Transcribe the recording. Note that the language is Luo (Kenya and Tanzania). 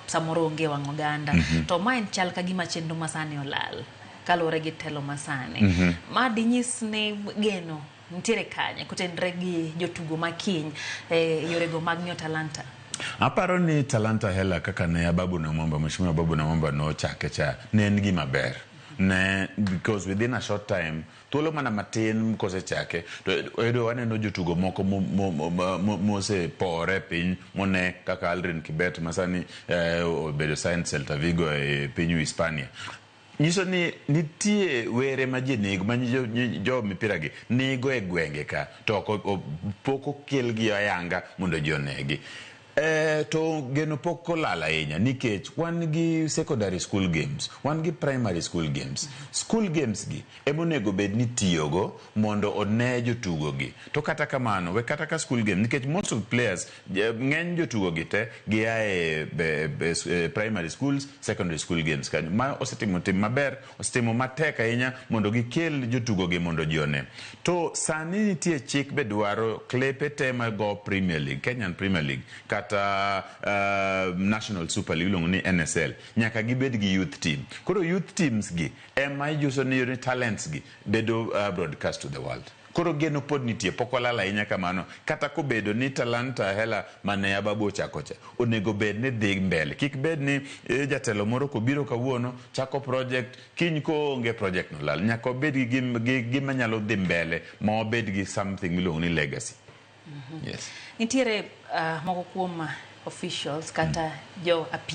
samoro onge e wang' oganda. To ma en chal ka gima chenro masani olal kaluwore gi telo masani. Ma dinyis ni geno nitiere kanye kotenre gi jotugo makiny e yorego mag ng'iyo talanta? Aparo ni Talanta Hela kaka ne Ababu Namwamba, Mheshimiwa Ababu Namwamba nochake cha, ne en gima ber. Ne because within a short time, thuolo mana matin kosechake, to oyudo waneno jotugo moko mosepore piny mone kaka Aldrin Kibet masani obedo signed Celta Vigo e piny Hispania. Nyiso ni nitie were ma ji nigo ma jo mipira gi nigo e gwenge ka to ok pok okelgi ayanga mondo ji onegi. To geno pok olal ahinya nikech wan gi secondary school games, wan gi primary school games. School games gi ema onego bed ni tiyogo mondo one jotugo gi. To kata kamano, we kata ka school games nikech most of players, ng'eny jotugo gi te gia e primary schools, secondary school games kanyo. Ma osetimo tim maber, osetimo matek ahinya mondo gikel jotugo gi mondo ji one. To sani nitie chik be dwaro klepe te mago Premier League, Kenyan Premier League kata National Super League iluongo ni NSL, nyaka gibed gi youth team. Koro youth teams gi ema ijuso ni talents gi bedo broadcast to the world. Koro geno pod nitie, pok olal ahinya kamano. Kata kobedo ni Talanta Hela mane Ababu ochako cha, onego bed ni dhi mbele. Kik bed ni jatelo moro kobiro kawuono, chako project, kiny koonge project no lal. Nyaka obed gi gima nyalo dhi mbele ma obed gi something miluongo ni legacy. Yes. Nitiere moko kuom officials kata jo